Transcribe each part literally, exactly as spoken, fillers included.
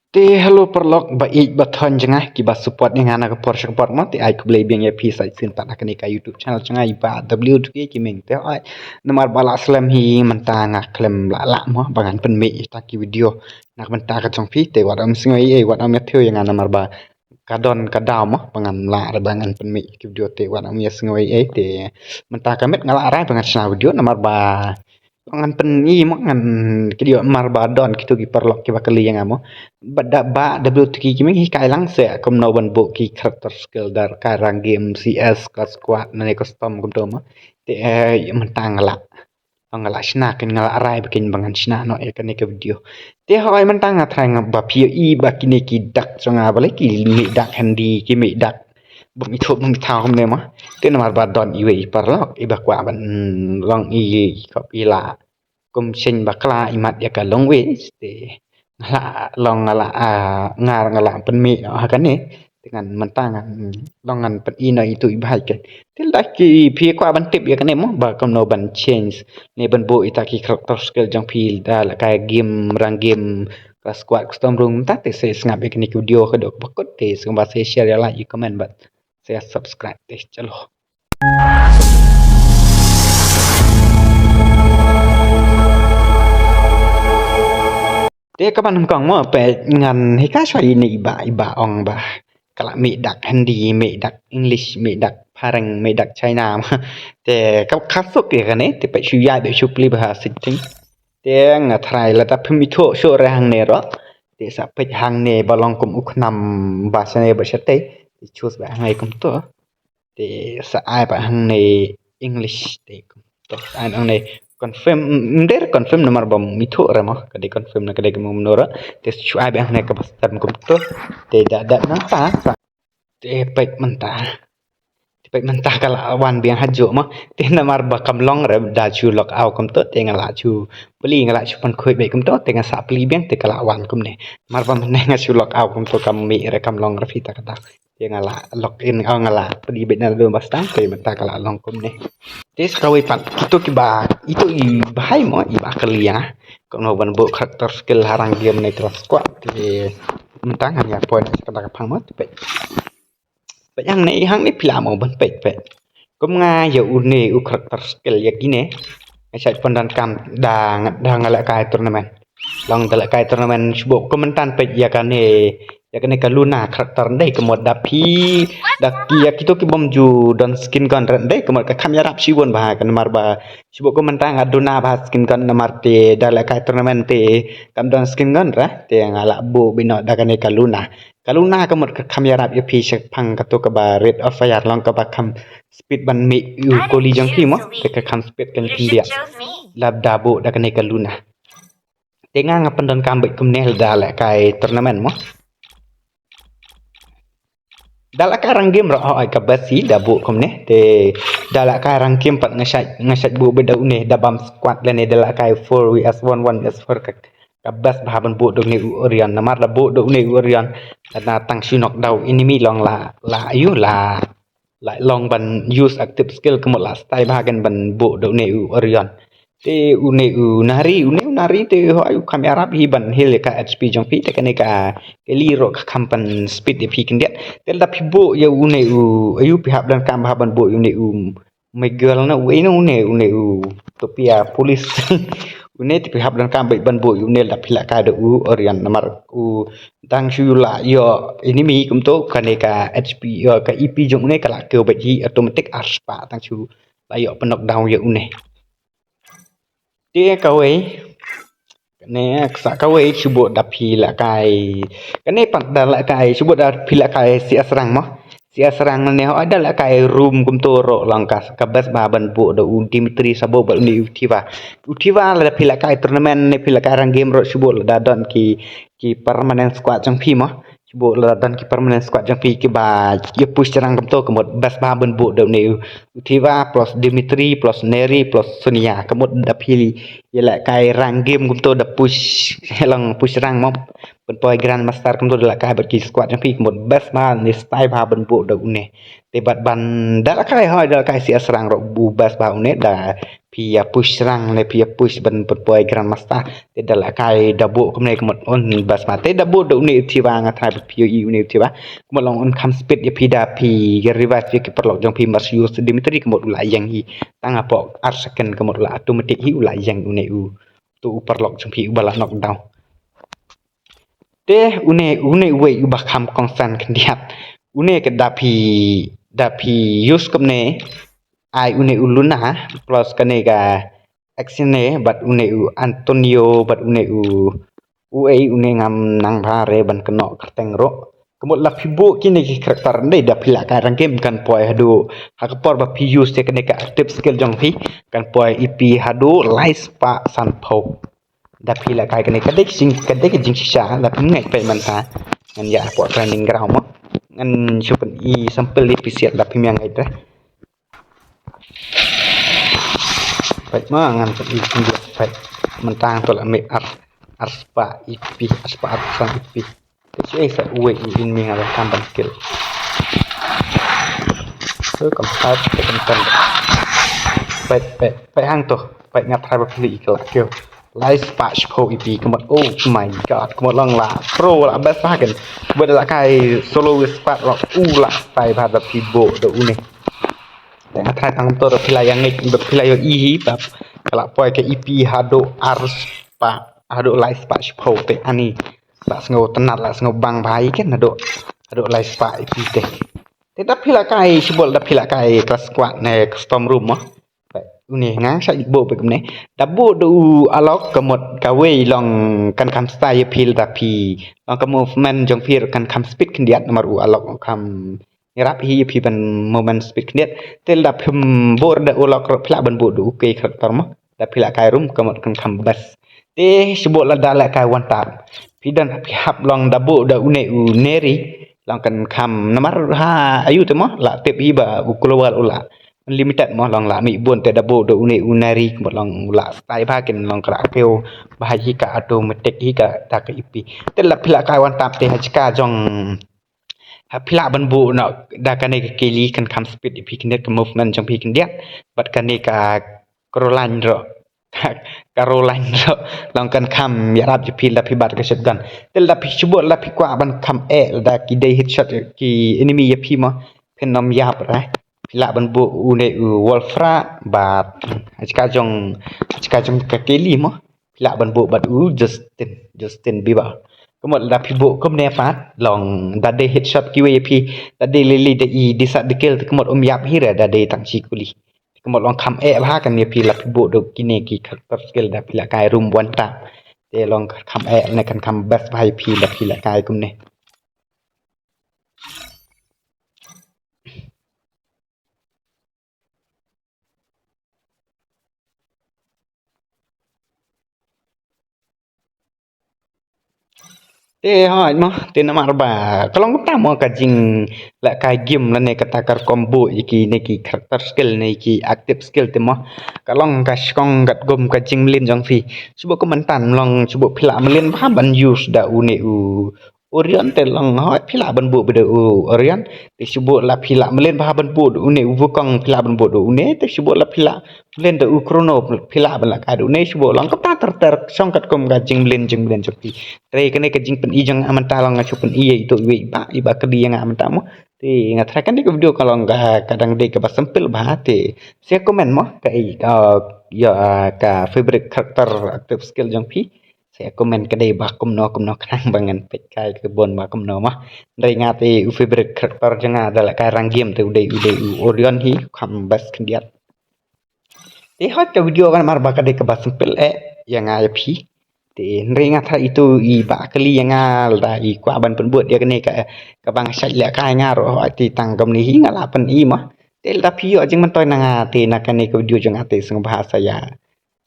Te hello paralok ba ïeit ba thon jong nga kiba support ïa nga na ka por sha ka por mo, te ai khublei biang ïa phi sa shisien pat ha kane ka YouTube channel jong nga i Bah W two K Gaming. Te hooid, namar ba la slem hi mynta nga khlem lah lah mo ba ngan pynmih ïa kita ki video na ka bynta ka jong phi, te wat ym sngew ei ei, wat ym ïathuh ïa nga namar ba ka don ka daw mo ba ngan lah re ba ngan pynmih ki video, te wat ym ïa sngew ei ei. Te mynta ka miet nga lah re ba ngan shna video namar ba ngan pyn-i mo, ngan kdew namar ba don kito ki paralok kiba kylli ïa nga mo. Ba da Bah W two K Gaming hikai lang seh kumno ban buh ki character skill da ka rank game, C S, ka squad, nane custom kumto mo. Te eh, mynta nga lah, nga lah shna kein, nga lah rai ba kein ba ngan shna noh ïa kane ka video. Te hooid mynta nga tharai nga ba phi ïohi ba kine ki dak jong nga balei ki mih dak handy, ki mih dak bym ithuh bym ithaw kumne mo. Te namar ba don iwei i paralok iba kwah ban long i khop i lah kum shynna bakla imat ïa ka long wei. Te nga lah long, nga lah, ah, nga, nga lah pynmih noh ha kane. Te ngan mynta ngan long ngan pyn-i noh ïa itu i bhai kein. Te lada ki phi kwah ban tip ïa kane mo ba kumno ban change ne ban buh ïa kita ki character skill jong phi da la ka game, rank game, ka squad, custom room, mynta te sa sngap ïa kane ka video haduh kaba kut, te sngewbha sa share, like, comment bad sa subscribe. Te chalo. Te kaba nyngkong mo, peit ngan hikai shuwa ïa ine i Bah, i Bah ong ba ka lah mih dak Hindi, mih dak English, mih dak phareng, mih dak China mo. Te ka, ka suk ïa kane, te peit shu ïaid beit shu plie bha ha setting. Te nga tharai lada phim ithuh shuh re hangne ruh, te sa peit hangne ba long kum u khnam ba shane ba shatei, te choose beit hangne kumto. Te sa ai beit hangne English, te kumto, sa ai hangne confirm, ym dei re confirm namar bym ithuh re mo, ka dei confirm ne ka dei kumno re. Te shu ai beit hangne kaba stem kumto. Te da, da nangta sa, te peit mynta. Te peit mynta ka lah wan biang hajuh mo. Te namar ba kam long re, da shu log out kumto, te nga lah shu plie, nga lah shu pynkhuid beit kumto, te nga sa plie biang, te ka lah wan kumne. Namar ba mynne nga shu log out kumto, kam mih re, kam long re phi ta kata. Te nga lah log in, oh, nga lah plie beit naduh ba sdang, te mynta ka lah long kumne. Te sa kawei pat, kito kiba, ito i bhai mo, iba kylli ïa nga kumno ban buh character skill ha rank game ne ka squad. Te mynta ngan ïa point sa kata ka phang mo, te peit. Peit hangne, hangne phi lah mo ban peit, peit. Kum nga ïa une u character skill ïa kine nga shait pyndonkam da, da nga lehkai tournament. Long da lehkai tournament shu buh kum mynta, peit ïa kane, ïa kane ka Luna character, ym dei ka mut da phi, da ki, ïa kito ki bym ju don skin gun re, ym dei ka mut, ka kham ïarap shibun bha ka, namar ba shu buh kum mynta nga duna bha skin gun namar te da lehkai tournament te kam don skin gun re, te nga lah buh beit noh da kane ka Luna. Ka Luna ka mut ka kham ïarap ïa phi shaphang kato kaba rate of fire, long kaba kham speed ban mih u goli jong phi mo, te ka kham speed kan khyndiat lada buh da kane ka Luna. Te nga nga pyndonkam beit kumne da lehkai tournament mo. Da lehkai rank game ruh hooid ka best hi da buh kumne, te da lehkai rank game pat nga shait, nga shait buh beit da une da bam squad lane da lehkai four versus one, one versus four ka, ka best bha ban buh da une u Orion, namar da buh da une u Orion lada tang shu knock down enemy long lah, lah ïoh lah, lah long ban use active skill ka mut lah stai bha kan ban buh da une u Orion. Te une u Nari, une u Nari te hooid u kham ïarap hi ban heal ïa ka H P jong phi, te kane ka Ellie ruh ka kham pyn speed ïa phi khyndiat. Te lada phi buh ïa une u, ïa u phi hap donkam bha ban buh ïa une u Miguel na u, une, une, une u Topia Police. Une te phi hap donkam bha ban buh ïa une lada phi lehkai da u Orion namar u tang shu lah ïoh enemy kumto kane ka H P, ïoh ka E P jong une ka lah kiew beit hi automatic ar spah tang shu lah ïoh pyn knock down ïa une. Te kawei, kane sa kawei shu buh da phi lehkai. Kane pat da lehkai, shu buh da phi lehkai C S rank mo. C S rank ne hooid da lehkai room kumto ruh long ka, ka best bha ban buh da u Dimitri sabo bad une u Tiva. U Tiva lada phi lehkai tournament ne phi lehkai rank game ruh shu buh lada don ki, ki permanent squad jong phi mo. Shu buh lada don ki permanent squad jong phi kiba ïa push rank kumto ka mut best bha ban buh da une u Tiva plus Dimitri plus Neri plus Sonia, ka mut da phi ïa lehkai rank game kumto da push, long push rank mo, ban poi grandmaster kumto da lehkai bad ki squad jong phi ka mut best bha ne stai bha ban buh da une. Te bad ban da lehkai hooid da lehkai C S rank ruh u best bha une da phi ïa push srang ne phi ïa push ban pynpoi Grandmaster. Te da la kai da buh kumne ka mut un bas ma. Te da buh da une u Tiva, nga tharai ba phi ïohi une u Tiva. Ka mut long un kham speed ïa phi da phi revive ïa ki paralok jong phi, Marcius Dimitri ka mut u la ïeng hi. Tang hapoh ar second ka mut u la automatic hi u la ïeng une u. Tu u paralok jong phi uba la knockdown. Te une, une uwei uba kham kongsan khyndiat. Une ka da phi, da phi use kumne, ai une u Luna plus kane ka Axiom ne bad une u Antonio bad une u, uei une ngam nang bha re ban kynnoh kyrteng ruh. Ka mut la phi buh kine ki character dei da phi la kai rank game kan poi haduh ha ka por ba phi use te kane ka active skill jong phi kan poi E P haduh lai spah sanphew. Da phi la kai kane ka dei ka jing, ka dei ka jingshisha, da phim ngeit peit mynta. Ngan ïa hapoh training ground mo. Ngan shu pyni sample ïa phi siat da phim ïa ngeit re. Peit mo ngan pyni peit. Mynta to la mih ar, ar spah E P, ar spah ar san E P. Te shu ei sa uwei u enemy nga la kam ban kill. To kam sat, to kam tan. Peit, peit, peit hangto. Peit nga tharai ba phi la i ka la kiew. Lai spah shiphew E P ka mut. Oh my God. Ka mut long la pro la best bha kan. Ba da la kai solo with squad long u la tai bha da phi buh da une. Te nga tharai tang to da phi la ïa ngeit, da phi la ïohi hi ba ka la poi ka E P haduh ar spah, haduh lai spah shiphew te ani. La sngew tynnat, la sngew bang bha hi kan haduh, haduh lai spah E P te. Te da phi la kai, shu buh da phi la kai ka squad ne custom room mo. Une nga sa buh peit kumne. Da buh da u Alok ka mut kawei long kan kham style ïa phi da phi. Long ka movement jong phi kan kham speed khyndiat namar u Alok kham ïarap hi ïa phi ban movement speed khyndiat. Te da phim buh da u Alok ruh phi lah ban buh da u kei character mo. Da phi la kai room ka mut kan kham best. Te shu buh lada la kai one tap. Phi don phi hap long da buh da une u Neri. Long kan kham namar ha ayu te mo la tip hi ba u global u la unlimited mo long la mih bun te da buh da une u Neri ka mut long u la style bha kin long ka la kiew bha hi ka automatic hi ka ta ka E P. Te la phi la kai one tap te ha jaka jong ha phi lah ban buh noh da kane ka Kelly kan kham speed ïa phi khyndiat ka movement jong phi khyndiat. Bad kane ka Caroline ruh. Caroline ruh long kan kham ïarap ïa phi lada phi bat ka shotgun. Te lada phi shu buh lada phi kwah ban kham eh lada ki dei headshot ki enemy ïa phi mo. Phin ym ïap re. Phi lah ban buh une u Wolfra bad ha jaka jong, ha jaka jong ka Kelly mo. Phi lah ban buh bad u Justin, Justin Bieber. Ka mut lada phi buh kumne pat long da dei headshot kiwei ïa phi, da dei lei lei da i desat da kill te ka mut um ïap hi re da dei tang shi kuli. Te ka mut long kham eh bha kan ïa phi lada phi buh da kine ki character skill da phi la kai room one tap. Te long kham eh ne kan kham best bha ïa phi lada phi la kai kumne. Te hooid mo, te namar ba ka long kumta mo ka jinglehkai game lane kata ka rukom buh ïa kine ki character skill ne ki active skill te mo. Ka long ka shkong katkum ka jingmlien jong phi. Shu buh kumta long shu buh phi lah mlien bha ban use da une u Orion te long hooid phi lah ban buh bad u Orion. Te shu buh la phi lah mlien bha ban buh da une u Wukong phi lah ban buh da une. Te shu buh la phi lah mlien da u Chrono phi lah ban lehkai da une. Shu buh long kumta ter ter shong katkum ka jingmlien jingmlien jong phi. Te kane ka jingpyni jong nga mynta long nga shu pyni ïa ito iwei iba, iba kylli ïa nga mynta mo. Te nga tharai kane ka video ka long ka, ka dang dei kaba simple bha te. Sa comment mo ka i, ka, ïa, ka favorite character active skill jong phi. Sa comment ka dei ba kumno kumno khnang ba ngan peit kai ka bun ba kumno mo. Hynrei nga te u favorite character jong nga da lehkai rank game te u dei, u dei u Orion hi kham best khyndiat. Te hooid ka video kan namar ba ka dei kaba simple eh ïa nga ïa phi. Te hynrei nga tharai ito iba kylli ïa nga lada i kwah ban pynbud ïa kane ka, kaba nga shait lehkai nga ruh hooid te tang kumne hi nga la pyni mo. Te lada phi ïoh jingmyntoi na nga te na kane ka video jong nga te sngewbha sa ïa,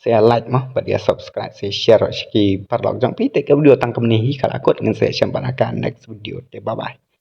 sa ïa like mo bad ïa subscribe sa ïa share sha ki paralok jong phi te ka video tang kumne hi ka la kut ngan sa ïashem bad ha ka next video te bye bye.